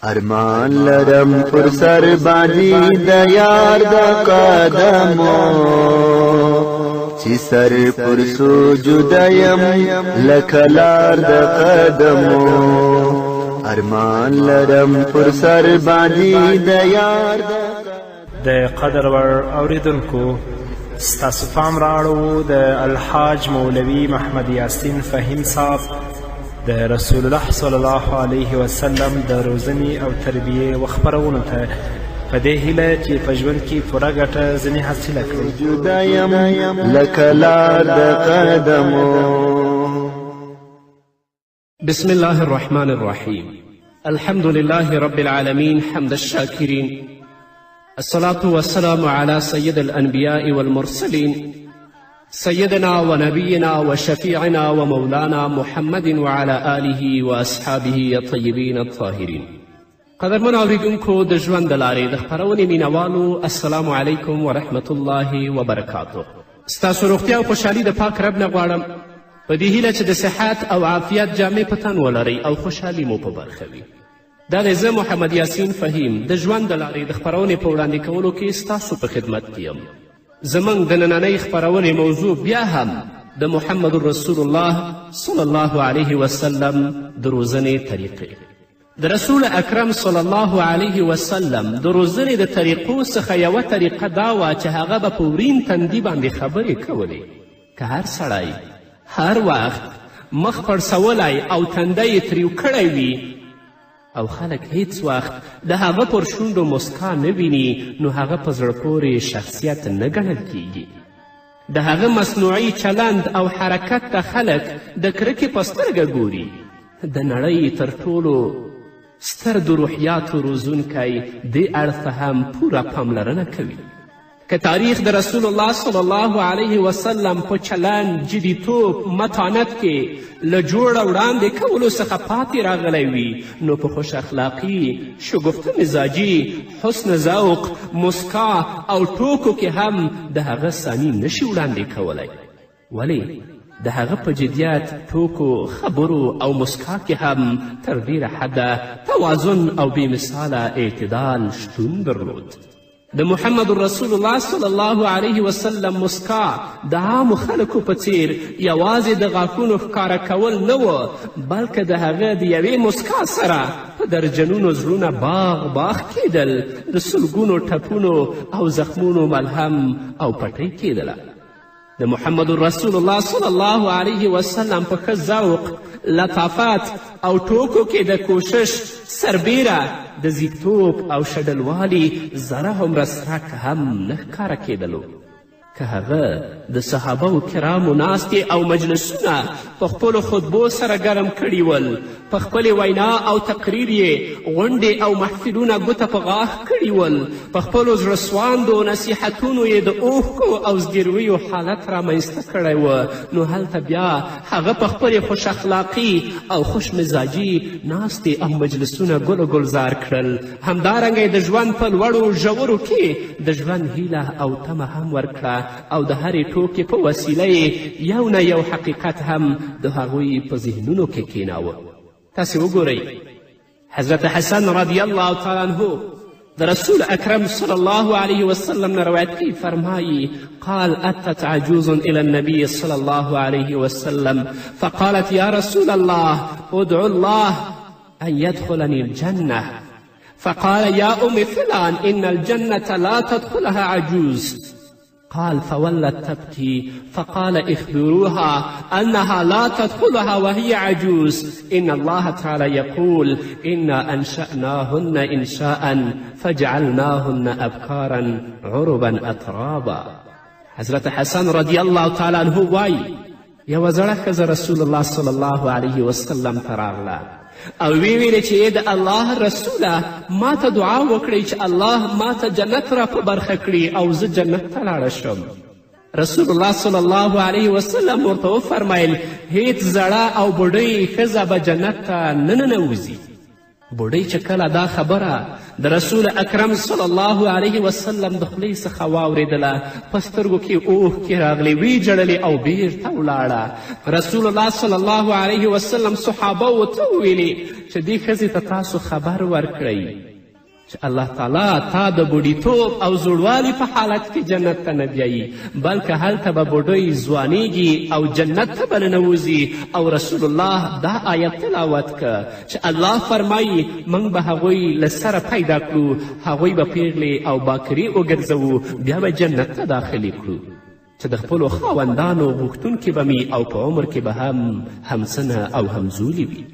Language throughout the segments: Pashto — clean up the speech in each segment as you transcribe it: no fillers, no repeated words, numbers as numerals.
ارمان لرم پر سر باندې د یار د قدمو، چې سر پر سجود یم لکه لار د قدمو. ارمان لرم پر سر باندې د یار د قدر وړ اوریدونکو، ستاسو پام رااړوو د الحاج مولوي محمد یاسین فهیم صاحب د رسول الله صلی الله علیه وسلم د روزنې او تربیې و خپرونو ته، په دې هیله چې په ژوند کې پوره ګټه ځینې حاصله کړئ. جدا یم لکه لار د قدمو. بسم الله الرحمن الرحيم. الحمد لله رب العالمين، حمد الشاكرين، الصلاة والسلام على سيد الأنبياء والمرسلين، سيدنا ونبينا وشفيعنا ومولانا محمد وعلى آله وأصحابه الطيبين الطاهرين. قدرمنو اوریدونکو، د ژوند د لارې د خپرونې مینوالو، السلام علیکم ورحمت الله وبرکاته. ستاسو روغتیا او خوشحالي د پاک رب نه غواړم، په دې هیله چې د صحت او عافیت جامې په تن ولرئ او خوشحالي مو په برخه وي. دا دی زه محمد یاسین فهیم د ژوند د لارې د خپرونې په وړاندې کولو کې ستاسو په خدمت کې یم. زموږ د نننۍ خپرونې موضوع بیا هم د محمد رسول الله صلی الله علیه وسلم د روزنې طریقې. د رسول اکرم صلی الله علیه وسلم د روزنې د طریقو څخه یوه طریقه دا وه چې هغه به په ورین تندي باندې خبرې کولې. که هر سړی هر وخت مخ پړسولی او تندی یې تریو کړی وي او خلک هیڅ وخت د هغه پر شونډو مسکا نه ویني، نو هغه په زړه پورې شخصیت نه ګڼل کیږي. د هغه مصنوعي چلند او حرکت ته خلک د کرکې په سترګه ګوري. د نړۍ تر ټولو ستر د روحیاتو روزونکی دې اړخ ته هم پوره پاملرنه کوي. که تاریخ د رسول الله صلی الله علیه وسلم په چلند، جدیتوب، متانت کې له جوړه وړاندې کولو څخه پاتې راغلی وي، نو په خوش اخلاقي، شګفته مزاجي، حسن ذوق، مسکا او ټوکو کې هم د هغه ثاني نشي وړاندې کولی. ولې د هغه په جدیت، ټوکو، خبرو او مسکا کې هم تر ډیره حده توازن او بې مثاله اعتدال شتون درلود. د محمد رسول الله صلی الله علیه وسلم مسکا د عامو خلکو په څیر یوازې د غاښونو ښکاره کول نه و، بلکه د هغه د یوې مسکا سره په درجنونو زړونه باغ باغ کیدل، د سلګونو ټپونو او زخمونو ملهم او پټۍ کیدله. د محمد رسول الله صلی الله علیه وسلم په ښه ذوق، لطافت او ټوکو کې د کوشش سربیره د زیږتوب او شډلوالي ذره هومره څرک هم نه ښکاره کېدلو. که هغه د صحابه کرامو ناستې او مجلسونه په خپلو خطبو سره ګرم کړي ول، په خپلې وینا او تقریر یې غونډې او محفلونه ګوته په غاښ کړي ول، په خپلو زړه سواندو نصیحتونو یې د اوښکو او زګیرویو حالت رامنځته کړی و، نو هلته بیا هغه په خپلې خوش اخلاقي او خوش مزاجي ناستې او مجلسونه ګل و ګلزار کړل. همدارنګه یې د ژوند په لوړو ژورو کې د ژوند هیله او تمه هم ورکړه او د هرې ټوکې په وسیله یې یو نه یو حقیقت هم د هغوی په ذهنونو کې کیناوه. تاسې وګورئ، حضرت حسن رضی الله تعالی عنه د رسول اکرم صلی الله علیه وسلم نه روایت کوي، فرمایي: قال اتت عجوز الى النبي صلى الله عليه وسلم فقالت يا رسول الله ادعو الله أن يدخلني الجنة، فقال يا أم فلان إن الجنة لا تدخلها عجوز. قال فولت تبكي، فقال اخبروها أنها لا تدخلها وهي عجوز، إن الله تعالى يقول إنا أنشأناهن إنشاء فجعلناهن أبكارا عربا أترابا. حضرت حسن رضی الله تعالی عنه وایي، یوه زړه ښځه رسول الله صلی الله علیه وسلم ته راغله او ویې ویلې چې ای د الله رسوله، ما ته دعا وکړئ چې الله ما ته جنت را په برخه کړي او زه جنت ته لاړه شم. رسول الله صلی الله علیه وسلم ورته وفرمیل، هیڅ زړه او بوډۍ ښځه به جنت ته نه ننوځي. بوډۍ چې کله دا خبره د رسول اکرم صلی الله علیه وسلم د خولې څخه واورېدله، په سترګو کې اوښکې راغلې، ویې ژړلې او بیرته ولاړه. رسول الله صلی الله علیه وسلم صحابه ته وویلې چې دې ښځې ته تاسو خبر ورکړئ چې الله تعالی تا د بوډیتوب او زوړوالي په حالت کې جنت ته نه بیایي، بلکه هلته به بوډۍ ځوانیږي او جنت ته به ننوځي. او رسول الله دا آیت تلاوت که چې الله فرمایي موږ به هغوی له سره پیدا کړو، هغوی به پیغلې او باکرې وګرځوو، بیا به جنت ته داخلې کړو چې د خپلو خاوندانو غوښتونکي به مي او په عمر کې به هم همسنه او همزولي وي.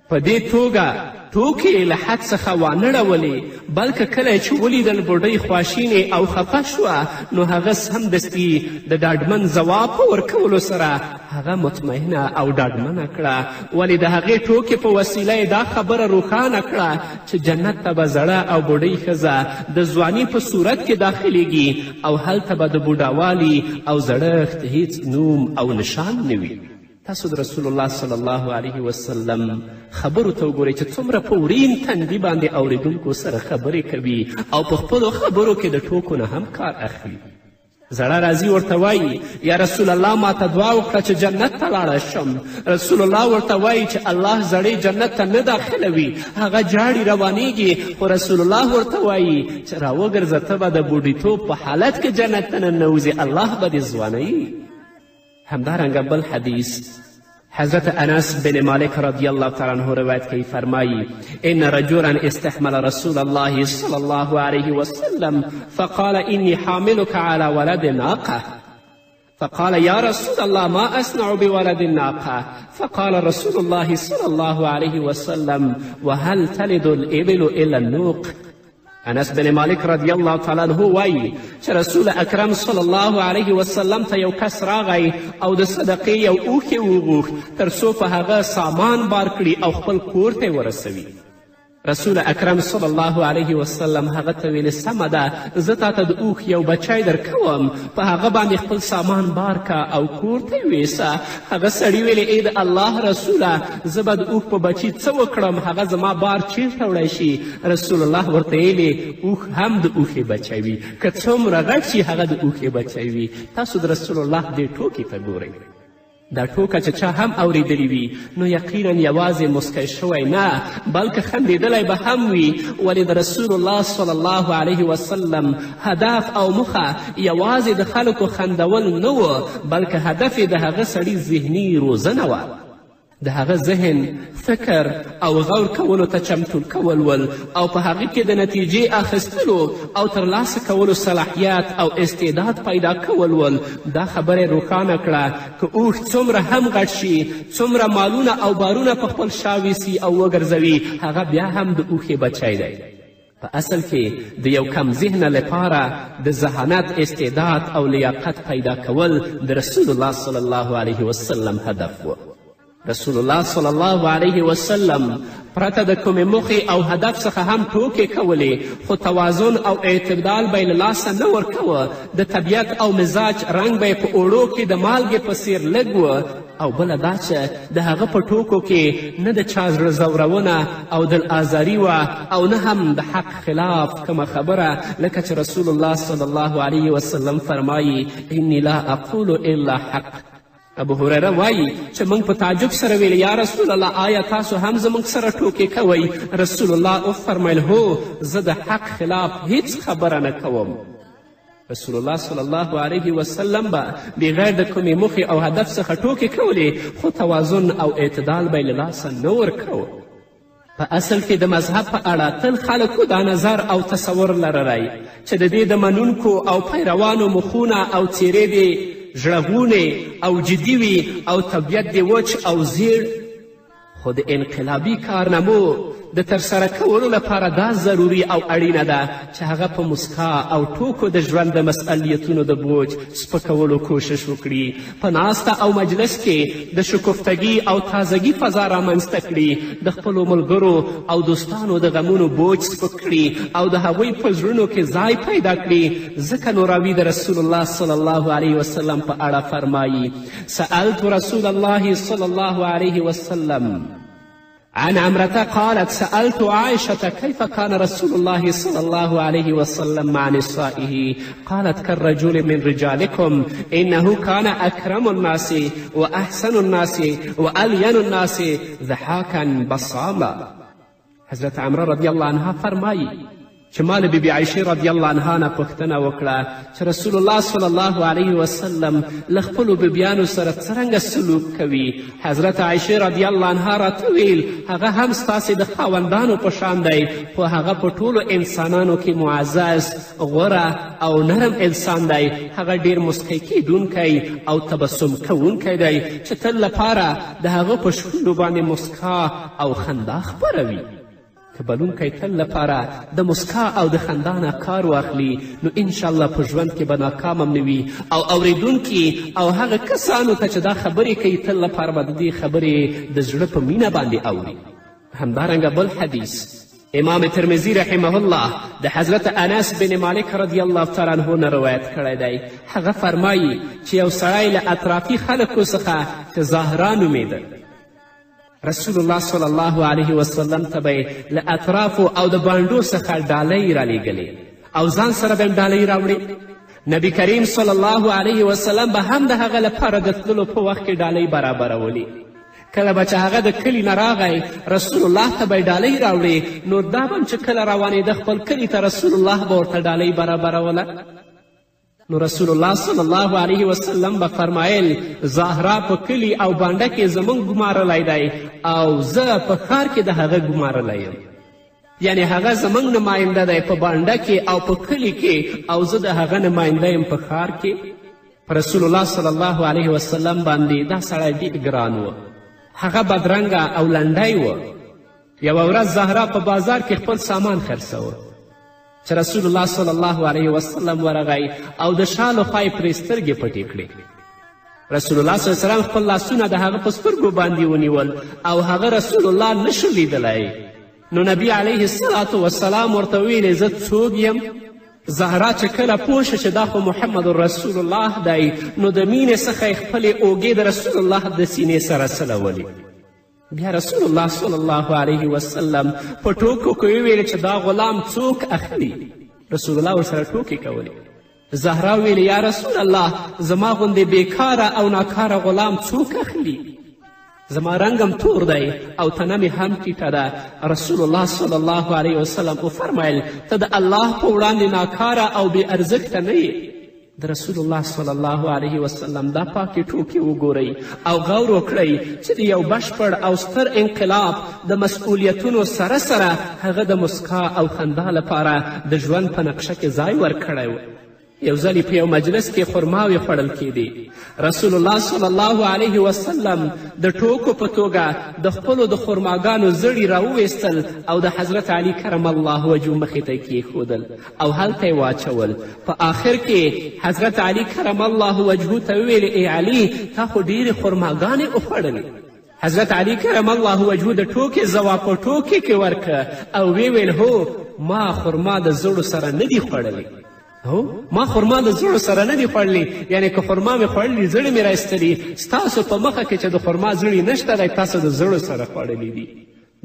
په دې توګه ټوکې یې له حد څخه وانه ړولې، بلکه کله یې چې ولیدل بوډۍ خواشینې او خفه شوه، نو هغه سمدستي د ډاډمن ځواب په ورکولو سره هغه مطمئنه او ډاډمنه کړه. ولې د هغې ټوکې په وسیله یې دا خبره روښانه کړه چې جنت ته به زړه او بوډۍ ښځه د ځواني په صورت کې داخلیږي او هلته به د بوډاوالي او زړښت هیڅ نوم او نشان نه وي. تاسو د رسول الله صلی الله علیه وسلم خبرو ته وګورئ چې څومره په ورین تندي باندې اوریدونکو سره خبرې کوي او په خپلو خبرو کې د ټوکو نه هم کار اخلي. زړه راځي ورته وایي یا رسول الله ما ته دعا وکړه چې جنت ته لاړه شم. رسول الله ورته وایي چې الله زړې جنت ته نه داخلوي. هغه جاړي روانیږي، خو رسول الله ورته وایي چې راوګرځه، ته به د بوډیتوب په حالت کې جنت ته ننوځې، الله به دې ځوانوي. همدارنګه بل حدیث حضرت انس بن مالک رضی الله تعالی عنه روایت کوي، فرمایي ان رجلا استحمل رسول الله صلی الله علیه وسلم فقال اني حاملك على ولد ناقه، فقال يا رسول الله ما أصنع بولد الناقة؟ فقال رسول الله صلى الله عليه وسلم وهل تلد الإبل إلا النوق؟ انس بن مالک رضی الله تعالی عنه وایي چې رسول اکرم صلی الله علیه وسلم ته یو کس راغی او د صدقې یو اوښ یې وغوښت تر څو په هغه سامان بار کړي او خپل کور ته یې ورسوي. رسول اکرم صلی الله علیه وسلم هغه ته ویلې سمه ده، زه تا ته د اوښ یو بچی درکوم، په هغه باندې خپل سامان بار که او کور ته یې ویسه. هغه سړي ویلې ای د الله رسوله، زه به د اوښ په بچي څه وکړم، هغه زما بار چیرته وړی شي؟ رسول الله ورته ویلې اوښ هم د اوښې بچی وي، که څومره غټ شي هغه د اوښې بچی وي. تاسو د رسول الله دې ټوکې ته ګورئ. دا ټوکه چې چا هم اورېدلې وي نو یقینا یوازې مسکی شوی نه، بلکه خندېدلی به هم وي. ولې د رسول الله صلی الله علیه وسلم هدف او موخه یوازې د خلکو خندول نه و، بلکه هدف یې د هغه سړي ذهني روزنه وه، د هغه ذهن، فکر او غور کولو ته چمتو کول ول او په هغه کې د نتیجې اخیستلو او ترلاسه کولو صلاحیت او استعداد پیدا کول ول. دا خبره روښانه کړه که اوښ څومره هم غټ شي، څومره مالونه او بارونه په خپل شا ویسي او وګرځوي، هغه بیا هم د اوښې بچی دی. په اصل کې د یو کم ذهنه لپاره د ذهانت، استعداد او لیاقت پیدا کول د رسول الله صلی الله علیه وسلم هدف و. رسول الله صلی الله علیه وسلم پرته د کومې موخې او هدف څخه هم ټوکې کولې، خو توازن او اعتدال به یې له لاسه نه ورکوه. د طبیعت او مزاج رنګ به یې په اوړو کې د مالګې په څیر لږ و. او بله دا چې د هغه په ټوکو کې نه د چا زړه ځورونه او دل آزاري وه او نه هم د حق خلاف کومه خبره، لکه چې رسول الله صلی الله علیه وسلم فرمایي انی لا اقول الا حق. ابو هریره وایي چې موږ په تعجب سره ویل یا رسول الله آیا تاسو هم زموږ سره ټوکې کوئ؟ رسول الله وفرمیل هو، زه د حق خلاف هیڅ خبره نه کوم. رسول الله صلی الله علیه وسلم به بغیر د کومې موخې او هدف څخه ټوکې کولې، خو توازن او اعتدال به یې له لاسه نه ورکوه. په اصل کې د مذهب په اړه تل خلکو دا نظر او تصور لرلی چې د دې د منونکو او پیروانو مخونه او څیرې دې ژړغونې او جدي وي او طبیعت دې وچ او زیړ، خو د انقلابي کارنامو د ترسره کولو لپاره دا ضروري او اړینه ده چې هغه په مسکا او ټوکو د ژوند د مسؤلیتونو د بوج سپکولو کوشش وکړي، په ناسته او مجلس کې د شکفتګي او تازګي فضا رامنځته کړي، د خپلو ملګرو او دوستانو د غمونو بوج سپک کړي او د هغوی په زړونو کې ځای پیدا کړي. ځکه نو راوي د رسول الله صلی الله علیه وسلم په اړه فرمایي سألت رسول الله صلی الله علیه وسلم عن عمرة قالت سألت عائشة كيف كان رسول الله صلى الله عليه وسلم مع نسائه؟ قالت كالرجل من رجالكم، إنه كان أكرم الناس وأحسن الناس وألين الناس ضحاكا بصاما. حضرت عمره رضی الله عنها فرمایي چې ما له بیبي عایشې رضی الله عنها نه پوښتنه وکړه چې رسول الله صلی الله علیه وسلم له خپلو بیبیانو سره څرنګه سلوک کوي. حضرت عایشې رضی الله عنها راته ویل هغه هم ستاسې د خاوندانو په شان دی، خو هغه په ټولو انسانانو کې معزز، غوره او نرم انسان دی. هغه ډېر مسکی کېدونکی او تبسم کوونکی دی چې تل لپاره د هغه په شونډو باندې مسکا او خندا خپروي. که بلونکی تل لپاره د مسکا او د خندا نه کار واخلي نو انشاءالله په ژوند کې به ناکام هم نه وي، او اورېدونکي او هغه کسانو ته چې دا خبرې کوي تل لپاره به د دې خبرې د زړه په مینه باندې اوري. همدارنګه بل حدیث امام ترمذي رحمه الله د حضرت انس بن مالک رضی الله تعالی عنه نه روایت کړی دی. هغه فرمایي چې یو سړی له اطرافي خلکو څخه چې زهرا نومېده، رسول الله صلی الله علیه وسلم ته به له اطرافو او د بانډو څخه ډالۍ رالیږلې او ځان سره به هم ډالۍ راوړې. نبی کریم صلی الله علیه وسلم به هم د هغه لپاره د تللو په وخت کې ډالۍ برابرولې. کله به چې هغه د کلي نه راغی رسول الله ته به یې ډالۍ راوړې، نو دا به هم چې کله روانېده خپل کلي ته رسول الله به ورته ډالۍ برابروله. نو رسول الله صلی الله علیه وسلم به فرمایل زهرا په کلي او بانډه کې زموږ ګمارلی دی او زه په ښار کې د هغه ګمارلی یم، یعنې هغه زموږ نماینده دی په بانډه کې او په کلي کې او زه د هغه نماینده یم په ښار کې. په رسول الله صلی الله علیه وسلم باندې دا سړی ډېر ګران و، هغه بدرنګه او لنډی و. یوه ورځ زهرا په بازار کې خپل سامان خرڅوه چې رسول الله صلی الله علیه وسلم ورغی او د شا لخوا یې پرې سترګې پټې کړې. رسول الله صلی الله علیه وسلم خپل لاسونه د هغه په سترګو باندې ونیول او هغه رسول الله نشو لیدلی. نو نبی علیه الصلاة والسلام ورته وویلې زه څوک یم؟ زهرا چې کله پوه شو چې دا خو محمد رسول الله دی، نو د مینې څخه یې خپلې اوږې د رسول الله د سینې سره سلولې. بیا رسول الله صلی الله علیه وسلم په ټوکو کې وویل چې دا غلام څوک اخلي؟ رسول الله ورسره ټوکې کولې. زهرا ویلې یا رسول الله زما غوندې بیکاره او ناکاره غلام څوک اخلي؟ زما رنګ هم تور دی او تنه مې هم ټیټه ده. رسول الله صلی الله علیه وسلم وفرمیل ته د الله په وړاندې ناکاره او بې ارزښته نه یې. د رسول الله صلی الله علیه وسلم دا پاکې ټوکې وګورئ او غور وکړئ چې د یو بشپړ او ستر انقلاب د مسؤلیتونو سره سره هغه د مسکا او خندا لپاره د ژوند په نقشه کې ځای ورکړی و. یو ځل په یو مجلس کې خرماوې خوړل کېدې. رسول الله صلی الله علیه وسلم د ټوکو په توګه د خپلو د خرماګانو زړي راوویستل او د حضرت علي کرم الله وجهه مخې ته یې کیښودل او هلته یې واچول. په آخر کې حضرت علي کرم الله وجهه ته وویلې ای علي تا خو ډېرې خرماګانې وخوړلې. حضرت علي کرم الله وجهه د ټوکې ځواب په ټوکې کې ورکه او ویې ویل هو ما خرما د زړو سره نه دي خوړلې. هو ما خرما د زړو سره نه دي خوړلې، یعنې که خرما مې خوړلي زړې مې راایستلي، ستاسو په مخه کې چې د خرما زړي نشته دی تاسو د زړو سره خوړلي دي.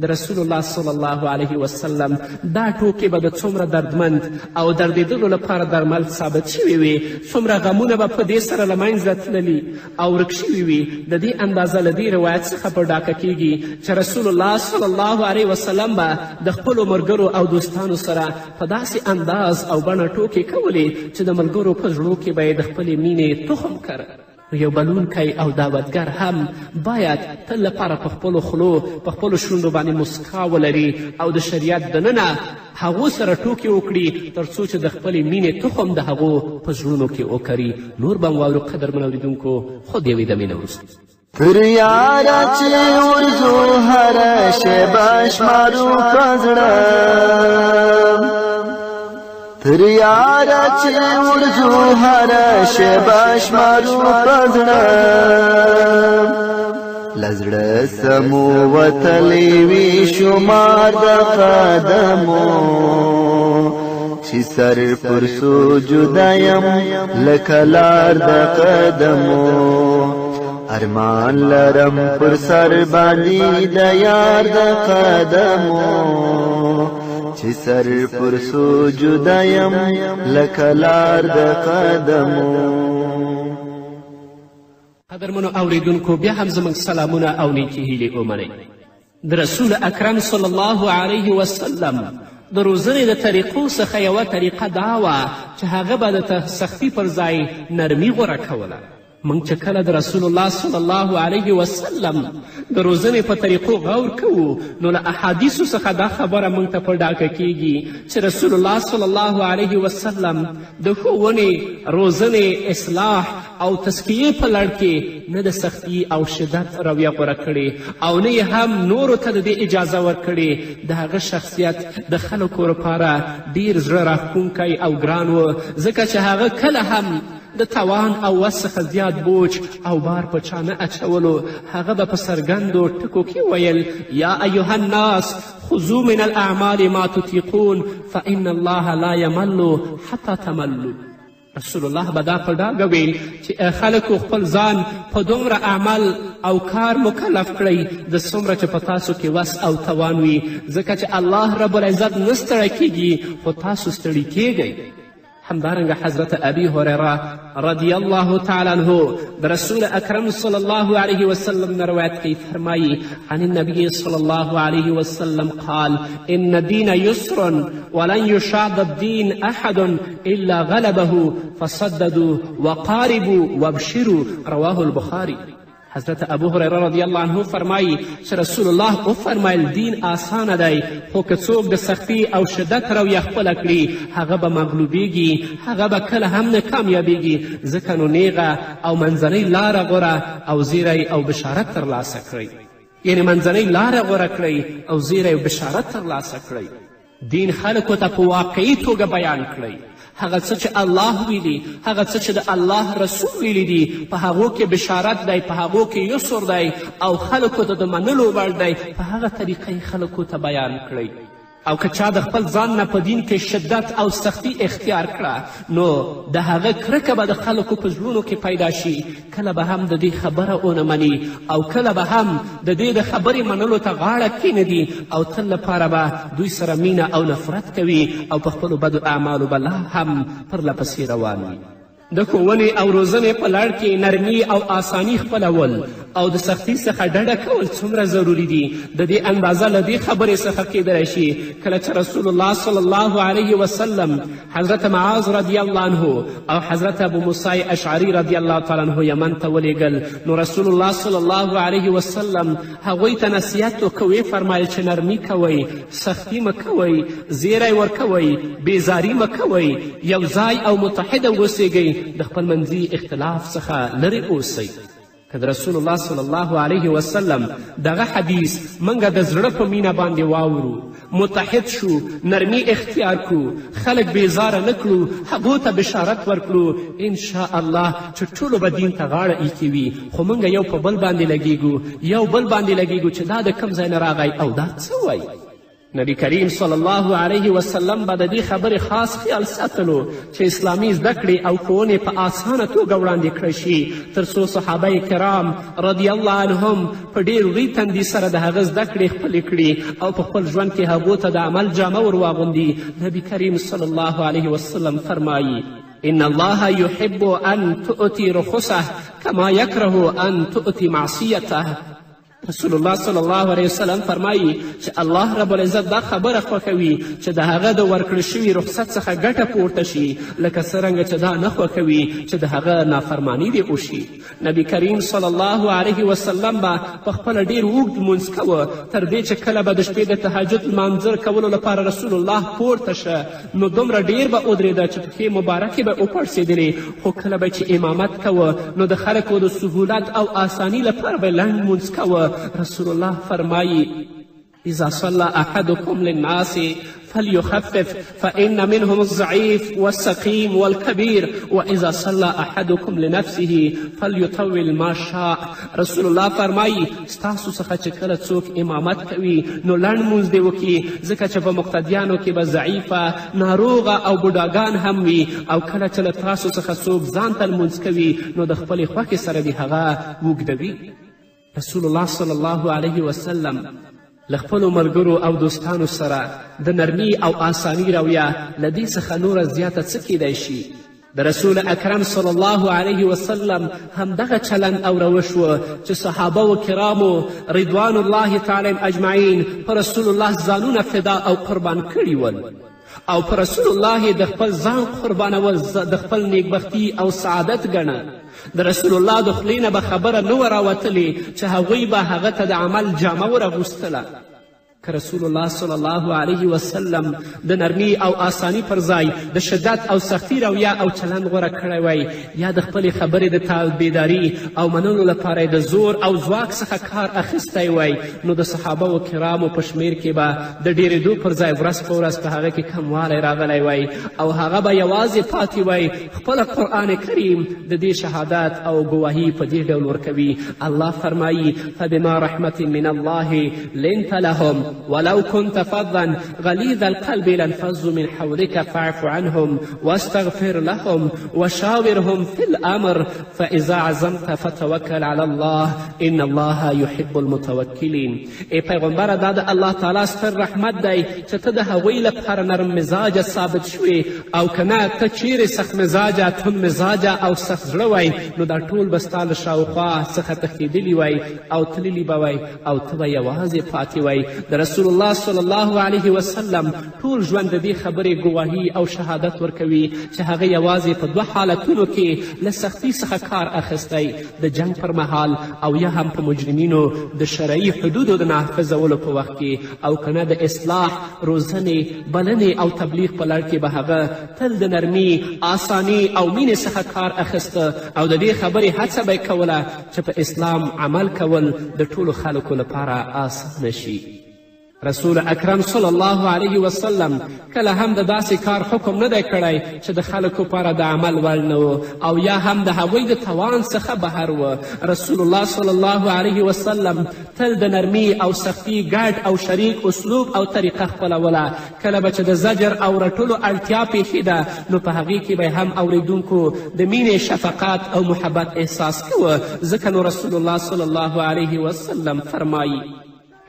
د رسول الله صلی الله علیه وسلم دا ټوکې به د څومره دردمند او دردېدلو لپاره درمل ثابت شوي وي، څومره غمونه به په دې سره له منځه تللي او ورک شوي وي. د دې اندازه له دې روایت څخه په ډاکه کیږي چې رسول الله صلی الله علیه وسلم به د خپلو ملګرو او دوستانو سره په داسې انداز او بڼه ټوکې کولې چې د ملګرو په زړو کې به یې د خپلې مینې تخم کره. یو بلونکی او دعوتګر هم باید تل لپاره په خپلو خولو په خپلو شونډو باندې مسکا ولري او د شریعت دننه هغو سره ټوکې وکړي تر څو چې د خپلې مینې تخم د هغو په زړونو کې وکري. نور به هم واورو قدرمن اورېدونکو، خو د یوې دمې نه وروسته. تر یاره چې ورځو هره شېبه شمارو په زړه، تر یاره چې ورځو هره شېبه شمارو په زړه، له زړه سمو وتلی وي شمار د قدمو، چې سر پر سجده یم لکه لار د قدمو. ارمان لرم پر سر باندې د یار د قدمو، چې سر پر سجود یم لکه لار د قدمو. قدرمنو اوریدونکو، بیا هم زموږ سلامونه او نیکې هیلې ومنئ. د رسول اکرم صلی الله علیه وسلم د روزنې د طریقو څخه یوه طریقه دا وه چې هغه به د سختی پر ځای نرمي غوره کوله. موږ چې کله د رسول الله صلی الله علیه وسلم د روزنې په طریقو غور کوو، نو له احادیثو څخه دا خبره موږ ته په ډاګه کیږي چې رسول الله صلی الله علیه وسلم د ښوونې، روزنې، اصلاح او تزکیې په لړ کې نه د سختی او شدت رویه غوره کړې او نه یې هم نورو ته د دې اجازه ورکړې. د هغه شخصیت د خلکو لپاره ډیر زړه راښکونکی او ګران و، ځکه چې هغه کله هم د توان او وس څخه زیات بوج او بار په چا نه اچولو. هغه به په څرګندو ټکو کې ویل: یا ایها الناس خذو من الاعمال ما تطیقون فان الله لا یمل حتی تملو. رسول الله به دا په ډاګه ویل چې ای خلکو، خپل ځان په دومره عمل او کار مکلف کړئ د څومره چې په تاسو کې وس او توان وي، ځکه چې الله رب العزت نه ستړی کیږي خو تاسو ستړي کیږئ. همدارنګه حضرت ابي هریره رضی الله تعالی عنه د رسول اکرم صلی الله علیه وسلم نه روایت کوي، فرمایي: عن النبي صلی الله علیه وسلم قال ان الدین یسر ولن یشاد الدین احد الا غلبه فصددوا وقاربوا وابشروا. رواه البخاري. حضرت ابو هریره رضی الله عنه فرمایي چې رسول الله وفرمایل: دین اسانه دی، خو که څوک د سختی او شدت رویه خپله کړي هغه به مغلوبیږي، هغه به کله هم نه کامیابیږي. ځکه نو نیغه او منځنۍ لاره غوره او زیری او بشارت ترلاسه کړئ، یعنې منځنۍ لاره غوره کړئ او زیری او بشارت ترلاسه کړئ. دین خلکو ته په واقعي توګه بیان کړئ، هغه څه چې الله ویلي، هغه څه چې د الله رسول ویلي دي، په هغو کې بشارت دی، په هغو کې یسر دی او خلکو ته د منلو وړ دی، په هغه طریقه یې خلکو ته بیان کړئ. او که چا د خپل ځان نه په دین کې شدت او سختی اختیار کړه، نو د هغه کرکه به د خلکو په زړونو کې پیدا شي، کله به هم د دې خبره ونه مني او کله به هم د دې د خبرې منلو ته غاړه کښېندي او تل لپاره به دوی سره مینه او نفرت کوي او په خپلو بدو اعمالو به لا هم پرله پسې روان وي. د ښوونې او روزنې په لړ کې نرمي او آساني خپلول او د سختی څخه ډډه کول څومره ضروري دي، د دې اندازه له دې خبرې څخه کیدلی شي کله چې رسول الله صلی الله علیه وسلم حضرت معاذ رضی الله عنه او حضرت ابو موسی اشعري رضی الله تعالی عنه یمن ته ولیږل، نو رسول الله صلی الله علیه وسلم هغوی ته نصیحت وکړ، ویې فرمایل چې نرمي کوئ، سختی مه کوئ، زیری ورکوئ، بیزاري مه کوئ، یو ځای او متحده اوسیږئ، د خپل منځي اختلاف څخه لرې اوسئ. که د رسول الله صلی الله علیه وسلم دغه حدیث موږ د زړه په مینه باندې واورو، متحد شو، نرمي اختیار کړو، خلک بیزاره نه کړو، هغو ته بشارت ورکړو، انشاء الله چې ټولو به دین ته غاړه ایښې وي. خو موږ یو په بل باندې لګیږو، یو بل باندې لګیږو چې دا د کوم ځای نه راغی او دا څه وایي. نبی کریم صلی الله علیه وسلم به د دې خبرې خاص خیال ساتلو چې اسلامي زده کړې او ښوونې په اسانه توګه وړاندې کړی شي، تر څو صحابه کرام رضی الله عنهم په ډېر وري تندي سره د هغه زده کړې خپلې کړي او په خپل ژوند کې هغو ته د عمل جامه ور واغوندي. نبی کریم صلی الله علیه وسلم فرمایي: ان الله يحب ان تؤتي رخصه كما يكره ان تؤتي معصيته. رسول الله صلی الله علیه وسلم فرمایي چې الله رب العزت دا خبره خوښوي چې د هغه د ورکړل شوي رخصت څخه ګټه پورته شي، لکه څرنګه چې دا نه خوښوي چې د هغه نافرماني دې وشي. نبی کریم صلی الله علیه وسلم به په خپله ډېر اوږد لمونځ کوه، تر دې چې کله به د شپې د تهجد لمانځه کولو لپاره رسول الله پورته شه، نو دومره ډېر به ودرېده چې پښې مبارکې به وپړسېدلې. خو کله به چې امامت کوه، نو د خلکو د سهولت او آساني لپاره به لنډ لمونځ کوه. رسول الله فرمایي: اذا صلى احدكم للناس فليخفف فإن منهم الضعيف والسقيم والكبير وإذا صلى أحدكم لنفسه فليطول ما شاء. رسول الله فرمایي ستاسو څخه چې کله څوک امامت کوي نو لنډ لمونځ دې وکړي، ځکه چې په مقتدیانو کې به ضعیفه، ناروغه او بوډاګان هم وي، او کله چې له تاسو څخه څوک ځان ته لمونځ کوي نو د خپلې خوښې سره دې هغه اوږدوي. رسول الله صلی الله علیه وسلم له خپلو ملګرو او دوستانو سره د نرمي او آساني رویه له دې څخه نوره زیاته څه کیدای شي؟ د رسول اکرم صلی الله علیه وسلم همدغه چلند او روش و چې صحابه و کرامو رضوان الله تعالی اجمعین پر رسول الله ځانونه فدا او قربان کړي ول، او پر رسول الله د خپل ځان قربانول د خپل نیکبختي او سعادت ګڼه. د رسول الله د خولې نه به خبره نه وه راوتلې چې هغوی به هغه ته د عمل جامه ورغوستله. که رسول الله صلی الله علیه وسلم د نرمي او آسانی پر ځای د شدت او سختی رویه او چلند غوره کړی وای، یا د خپلې خبرې د تابعداري او منلو لپاره د زور او ځواک څخه کار اخیستی وای، نو د صحابه و کرامو په شمیر کې به د ډېرېدو پر ځای ورځ په ورځ په هغه کې کموالی راغلی وای، او هغه به یوازې پاتې وای. خپله قرآن کریم د دې شهادت او ګواهي په دې ډول ورکوي. الله فرمایي فبما رحمة من الله لنت لهم ولو كنت فظا غليظ القلب لانفضوا من حولك فاعف عنهم واستغفر لهم وشاورهم في الأمر فإذا عزمت فتوکل على الله إن الله يحب المتوکلین. ای پیغمبره، دا د الله تعالی ستر رحمت دی چې ته د هغوی لپاره نرم مزاجه ثابت شوې، او که نه ته چیرې سخت مزاجه، تند مزاجه او سخت زړه وای، نو دا ټول به ستا له شاوخوا څخه تښتېدلي وای او تللي به وای، او ته به یوازې پاتې وای. د رسول الله صلی الله علیه وسلم ټول ژوند د دې خبرې ګواهي او شهادت ورکوي چې هغه یوازې په دوه حالتونو کې له سختي څخه کار اخیستی، د جنګ پر مهال او یا هم په مجرمینو د شرعي حدودو د نافذولو په وخت کې، او که نه د اصلاح، روزنې، بلنې او تبلیغ په لړ کې به هغه تل د نرمي، آساني او مینې څخه کار اخیسته، او د دې خبرې هڅه به یې کوله چې په اسلام عمل کول د ټولو خلکو لپاره آسانه شي. رسول اکرم صلی الله علیه وسلم کله هم د داسې کار حکم نه دی کړی چې د خلکو لپاره د عمل وړ نه و، او یا هم د هغوی د توان څخه بهر و. رسول الله صلی الله علیه وسلم تل د نرمي او سختی ګډ او شریک اسلوب او طریقه خپلوله. کله به چې د زجر او رټلو اړتیا پېښېده، نو په هغې کې به هم اورېدونکو د مینې، شفقت او محبت احساس کوه، ځکه نو رسول الله صلی الله علیه وسلم فرمایي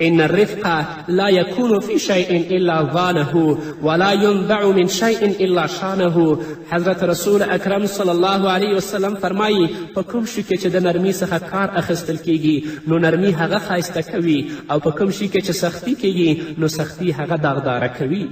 إن الرفق لا يكون في شيء إلا ظانه ولا ينزع من شيء إلا شانه. حضرت رسول اکرم صلی الله علیه وسلم فرمایي په کوم شي کې چې د نرمي څخه کار اخیستل کیږي نو نرمي هغه ښایسته کوي، او په کوم شي کې چې سختي کیږي نو سختي هغه داغداره کوي.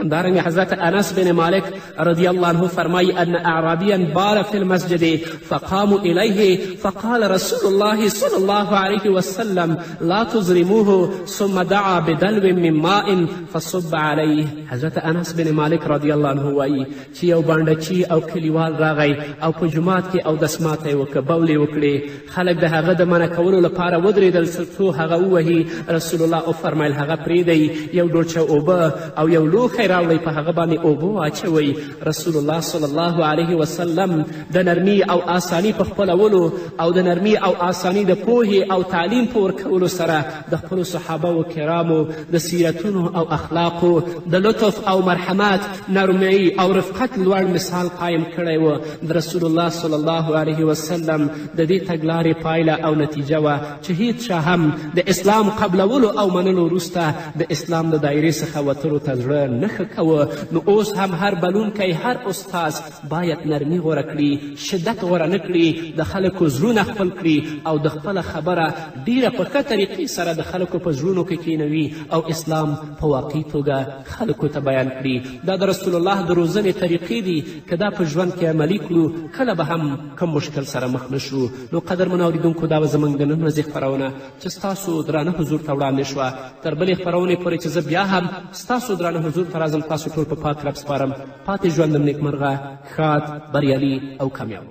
همدارنګه حضرت انس بن مالک رضی الله عنه فرمایي ان اعرابيا بال في المسجد فقاموا إليه فقال رسول الله صلى الله عليه وسلم لا تظلموه ثم دعا بدلو من ماء فصب عليه. حضرت انس بن مالک رضی الله عنه وایي چې یو بانډچي او کلیوال راغی او په جومات کې اودس ماتی وکړه، بولې وکړې. خلک د هغه د منع کولو لپاره ودرېدل څو هغه ووهي. رسول الله وفرمیل هغه پرېږدئ، یو ډوچه اوبه او یو لوښی راوړئ، په هغه باندې اوبه واچوئ. رسول الله صلی الله علیه وسلم د نرمي او آساني په خپلولو او د نرمي او آساني د پوهې او تعلیم په ورکولو سره د خپلو صحابه و کرامو د سیرتونو او اخلاقو د لطف او مرحمت، نرمۍ او رفقت لوړ مثال قایم کړی و. د رسول الله صلی الله علیه وسلم د دې تګلارې پایله او نتیجه وه چې هیڅ چا هم د اسلام قبلولو او منلو وروسته د اسلام د دایرې څخه وتلو ته زړه نه ښه کوه. نو اوس هم هر بلونکی، هر استاد باید نرمي غوره کړي، شدت غوره نه کړي، د خلکو زړونه خپل کړي او د خپله خبره ډیره په ښه طریقې سره د خلکو په زړونو کې کینوي او اسلام په واقعي توګه خلکو ته بیان کړي. دا د رسول الله د روزنې طریقې دي، که دا په ژوند کې عملي کړو کله به هم کوم مشکل سره مخ نه شو. نو قدرمنو اورېدونکو، دا به زموږ د نن ورځې خپرونه چې ستاسو درانه حضور ته وړاندې شوه. تر بلې خپرونې پورې چې زه بیا هم ستاسو درانه حضور ته راځم، تاسو ټول په پاک رب سپارم. پاتې ژوند مو نیکمرغه، ښاد، بریالي او کامیاب.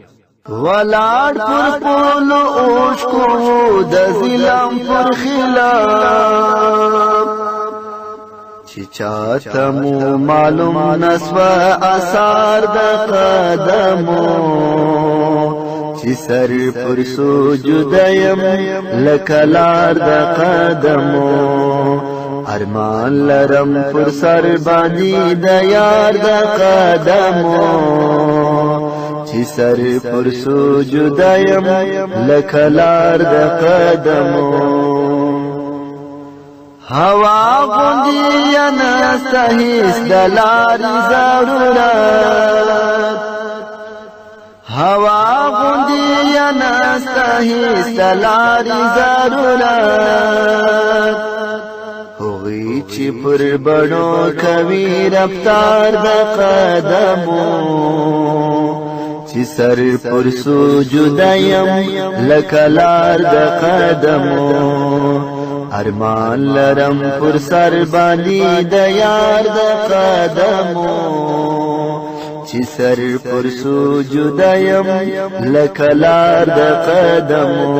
ولاړ پر خپلو اوښکو د ظلم پر خلاف، چې چاته مو معلوم نسوه آثار د قدمو، چې سر پر سجود یم لکه لار د قدمو. ارمان لرم پر سر باندې د یار د قدمو، چې سر پر سجود یم لکه لار د قدمو. هوا غوندې نسته هیڅ د لارې ضرورت، هوا غوندې نسته هیڅ د لارې ضرورت. هغوی چې پر بڼو کوي رفتار د قدمو، چې سر پر سجود یم لکه لار د قدمو. ارمان لرم پر سر باندې د یار د قدمو، چې سر پر سجود یم لکه لار د قدمو.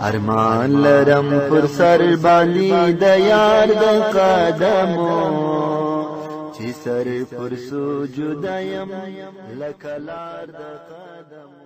ارمان لرم پر سر باندې د یار د قدمو، چې سر پر سجود یم لکه لار د قدمو.